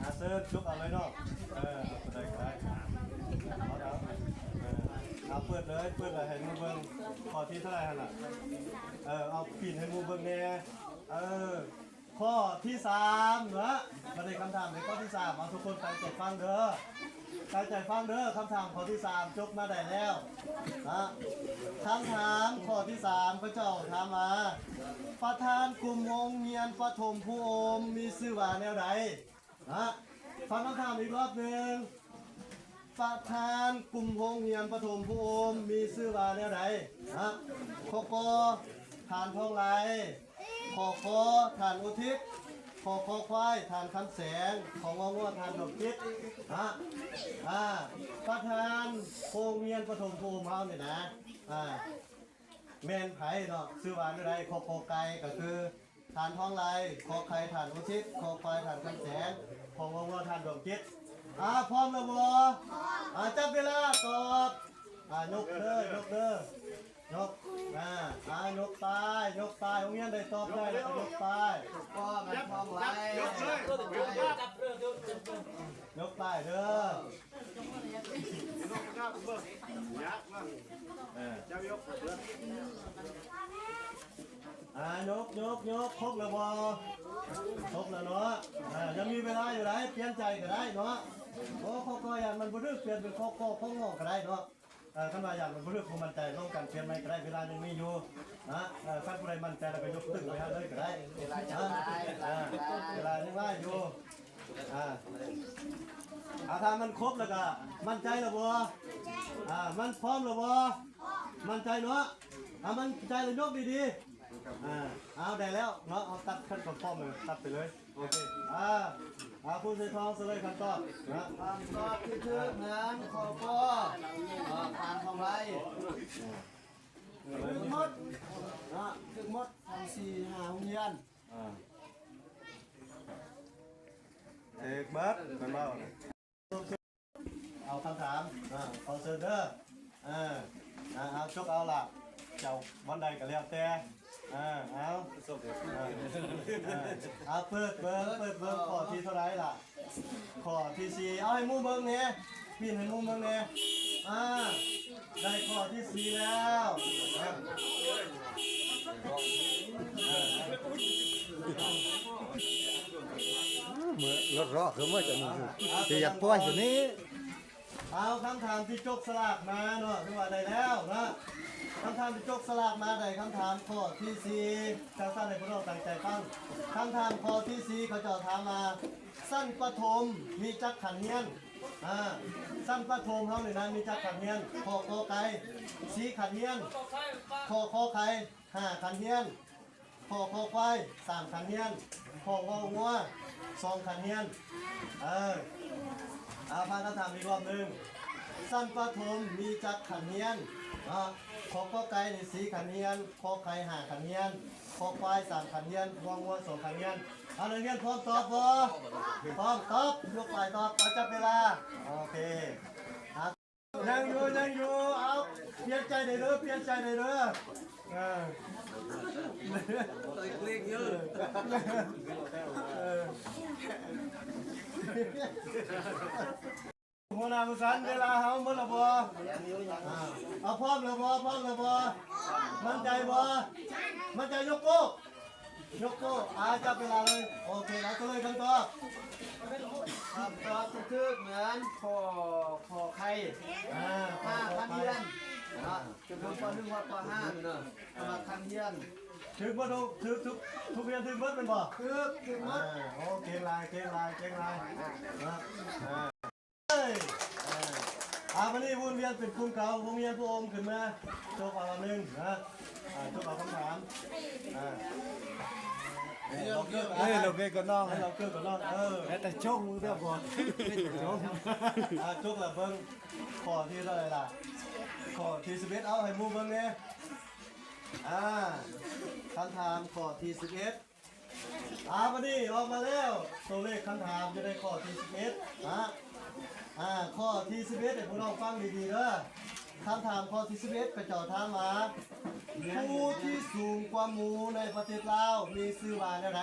ອາ ເຊີນ ຈົກເອົາເລີຍເນາະ. ເອີ ເອົາຕົວໃດກໍໄດ້ ເອົາ ເອົາ ເອີ ເອົາ ເປີດເລີຍ ເປີດເລີຍ ໃຫ້ໝູ່ເບິ່ງ. ຂໍ້ທີເທົ່າໃດຫັ້ນລະ? ເອີ ເອົາປີ້ນໃຫ້ໝູ່ເບິ່ງແດ່. ເອີ ຂໍ້ທີສາມເນາະ. ບັດນີ້ຄຳຖາມໃນຂໍ້ທີສາມ ເອົາ ທຸກຄົນຕັ້ງໃຈຟັງເດີ ຕັ້ງໃຈຟັງເດີ. ຄຳຖາມຂໍ້ທີສາມ ຈົກມາໄດ້ແລ້ວນະ. ຄຳຖາມຂໍ້ທີສາມ ເຂົາເຈົ້າຖາມວ່າ ປະທານກຸ່ມໂຮງຮຽນປະຖົມພູໂອມ ມີຊື່ວ່າແນວໃດ? ນະ ຟັງຄຳຖາມອີກລອບໜຶ່ງ. ປະທານກຸ່ມໂຮງຮຽນປະຖົມພູໂອມ ມີຊື່ວ່າແນວໃດ? ນະ ຂໍ້ ກ ທ່ານທອງໄລ, ຂໍ້ ຂ ທ່ານອຸທິດ, ຂໍ້ ຄ ຄວາຍ ທ່ານຄຳແສງ, ຂໍ້ ງ ງົວ ທ່ານດອກຈິດ. ນະ ອາ ປະທານໂຮງຮຽນປະຖົມພູໂອມເຮົານີ້ນະ ອາ ແມ່ນໃຜເນາະ? ຊື່ວ່າແນວໃດ? ຂໍ້ ກ ໄກ່ ກໍຄື ທ່ານທອງໄລ, ຂໍໄຂ່ ທ່ານອຸທິດ, ຂໍຄວາຍ ທ່ານຄຳແສງ, ຂໍງໍ ງໍ ທ່ານດວງຈິດ. ອາ ພ້ອມແລ້ວບໍ່? ອາ ຈັບເວລາຕອບ. ອາ ຍົກເດີ ຍົກເດີ ຍົກ. ອາ ອາ ຍົກປ້າຍ ຍົກປ້າຍ. ໂຮງຮຽນໃດຕອບໄດ້ແລ້ວກໍຍົກປ້າຍ. ກໍມັນທອງໄລ ຍົກເລີຍ ຍົກປ້າຍເດີ. ເອີ ເຈົ້າຍົກເລີຍ. ອາ ຍົກ ຍົກ ຍົກ. ຄົບແລ້ວບໍ່? ຄົບແລ້ວເນາະ. ອາ ຍັງມີເວລາຢູ່ໃດ໋ ປ່ຽນໃຈກໍໄດ້ເນາະ. ໂອ້ ຂໍ້ ກ ຢ້ານມັນບໍ່ຖືກ ປ່ຽນເປັນ ຂໍ້ ກ ຂໍ້ ງ ກໍໄດ້ເນາະ. ເອີ ຄັນວ່າຢ້ານມັນບໍ່ຖືກ ບໍ່ໝັ້ນໃຈ ລອງກັນປ່ຽນໃໝ່ກໍໄດ້ ເວລາຍັງມີຢູ່ນະ. ເອີ ຄັນຜູ້ໃດໝັ້ນໃຈແລ້ວ ກໍຍົກຕຶງໄປຫັ້ນເລີຍກໍໄດ້. ເວລາຍັງຫຼາຍ ເອີ ເວລາຍັງຫຼາຍຢູ່. ອາ ອາ ຖ້າມັນຄົບແລ້ວກໍໝັ້ນໃຈແລ້ວບໍ່? ອາ ມັນພ້ອມແລ້ວບໍ່? ໝັ້ນໃຈເນາະ. ອາ ໝັ້ນໃຈແລ້ວຍົກດີໆ. ອາ ເອົາ ໄດ້ແລ້ວເນາະ. ເອົາ ຕັດ ຄັນກໍພ້ອມແລ້ວ ຕັດໄປເລີຍ. ໂອເຄ. ອາ ອາ ຜູ້ໃສ່ທອງສະເລີຍຄຳຕອບນະ. ຄຳຕອບທີ່ຖືກນັ້ນ ຂໍ້ ກ ອາ ທ່ານທອງໄລ. ຖືກໝົດເນາະ ຖືກໝົດທັງສີ່ຫ້າໂຮງຮຽນ. ອາ ເອກເບິດ ເພິ່ນເວົ້ານະ. ເອົາຄຳຖາມ ອາ ຂໍເຊີນເດີ. ເອີ ອາ ເອົາ ຈົກເອົາລະ ເຈົ້າບ່ອນໃດກໍແລ້ວແຕ່. ເອີ ເອົາ ເອີ ເອົາ ເປີດເບິ່ງ ເປີດເບິ່ງ ຂໍ້ທີເທົ່າໃດລະ? ຂໍ້ທີສີ່. ເອົາໃຫ້ໝູ່ເບິ່ງແດ່ ປີ້ນໃຫ້ໝູ່ເບິ່ງແດ່. ອາ ໄດ້ຂໍ້ທີສີ່ແລ້ວ. ເອີ ມື້ລົດເລາະຄືມື້ຈະມີ ຊິຢາກປ່ວຍຢູ່ນີ້. ເອົາ ຄຳຖາມທີ່ຈົກສະຫຼາກມາເນາະ ຖືວ່າໄດ້ແລ້ວເນາະ. ຄຳຖາມທີ່ຈົກສະຫຼາກມາໄດ້ຄຳຖາມຂໍ້ທີສີ່. ຈັ່ງຊັ້ນໃຫ້ພວກເຮົາຕັ້ງໃຈຟັງ. ຄຳຖາມຂໍ້ທີສີ່ ເຂົາເຈົ້າຖາມວ່າ ຊັ້ນປະຖົມມີຈັກຂັ້ນຮຽນ? ອາ ຊັ້ນປະຖົມເຮົານີ້ນະ ມີຈັກຂັ້ນຮຽນ? ຂໍ້ ກ ໄກ່ ສີ່ຂັ້ນຮຽນ, ຂໍ້ ຄ ໄຂ່ ຫ້າຂັ້ນຮຽນ, ຂໍ້ ຄ ຄວາຍ ສາມຂັ້ນຮຽນ, ຂໍ້ ງ ງົວ ສອງຂັ້ນຮຽນ. ເອີ ອາ ຟັງຄຳຖາມອີກຮອບໜຶ່ງ. ຊັ້ນປະຖົມມີຈັກຂັ້ນຮຽນ? ເນາະ ຂໍ້ ກ ໄກ່ ນີ້ ສີ່ຂັ້ນຮຽນ, ຂໍໄຂ່ ຫ້າຂັ້ນຮຽນ, ຄໍຄວາຍ ສາມຂັ້ນຮຽນ, ງໍງວ ສອງຂັ້ນຮຽນ. ເອົາ ນັກຮຽນພ້ອມຕອບບໍ່? ພ້ອມຕອບ ຍົກປ້າຍຕອບ. ເອົາ ຈັບເວລາ. ໂອເຄ ຍັງຢູ່ ຍັງຢູ່. ເອົາ ປ່ຽນໃຈໄດ້ເດີ ປ່ຽນໃຈໄດ້ເດີ. ເອີ ເອີ ຫົວໜ້າຜູ້ສັນ ເວລາເຮົາໝົດແລ້ວບໍ່? ເອົາ ພ້ອມແລ້ວບໍ່? ພ້ອມແລ້ວບໍ່? ໝັ້ນໃຈບໍ່? ໝັ້ນໃຈຍົກໂປ້ ຍົກໂປ້. ອາ ຈັບເວລາເລີຍ. ໂອເຄ ເອົາ ສະເລີຍຄຳຕອບ. ຄຳຕອບທີ່ຖືກແມ່ນ ຂໍ ຂໍໄຂ່ ອາ ຫ້າຂັ້ນຮຽນເນາະ ຈົນເຖິງ ປໍໜຶ່ງ ຮອດ ປໍຫ້າເນາະ. ຫ້າຂັ້ນຮຽນ. ຖືກໝົດ ຖືກ ທຸກ ທຸກຮຽນຖືກໝົດແມ່ນບໍ່? ຖືກ ຖືກໝົດ. ອາ ໂອ້ ເກັ່ງຫຼາຍ ເກັ່ງຫຼາຍ ເກັ່ງຫຼາຍເນາະ. ເອີ ອາ ບາດນີ້ວົນວຽນເປັນກຸ່ມເກົ່າ ໂຮງຮຽນຜູ້ໂອມຂຶ້ນມາ ຈົກເອົາອັນໜຶ່ງນະ. ອາ ຈົກເອົາຄຳຖາມ. ອາ ເອີ ເຮົາເກີດ ເອີ ເຮົາເກີດກ່ອນນ້ອງ ເຮົາເກີດກ່ອນນ້ອງ. ເອີ ແຕ່ຈົ່ງເດີບໍ່ ຈົກ. ອາ ຈົກລະເບິ່ງ ຂໍ້ທີເທົ່າໃດລະ? ຂໍ້ທີສິບເອັດ. ເອົາໃຫ້ໝູ່ເບິ່ງແດ່. ອາ ຄຳຖາມຂໍ້ທີສິບເອັດ. ອາ ບາດນີ້ອອກມາແລ້ວ ໂຕເລກຄຳຖາມຢູ່ໃນຂໍ້ທີສິບເອັດນະ. ອາ ຂໍ້ທີສິບເອັດ ໃຫ້ພວກນ້ອງຟັງດີໆເດີ. ຄຳຖາມຂໍ້ທີສິບເອັດ ເຂົາເຈົ້າຖາມວ່າ ພູທີ່ສູງກວ່າໝູ່ໃນປະເທດລາວ ມີຊື່ວ່າແນວໃດ?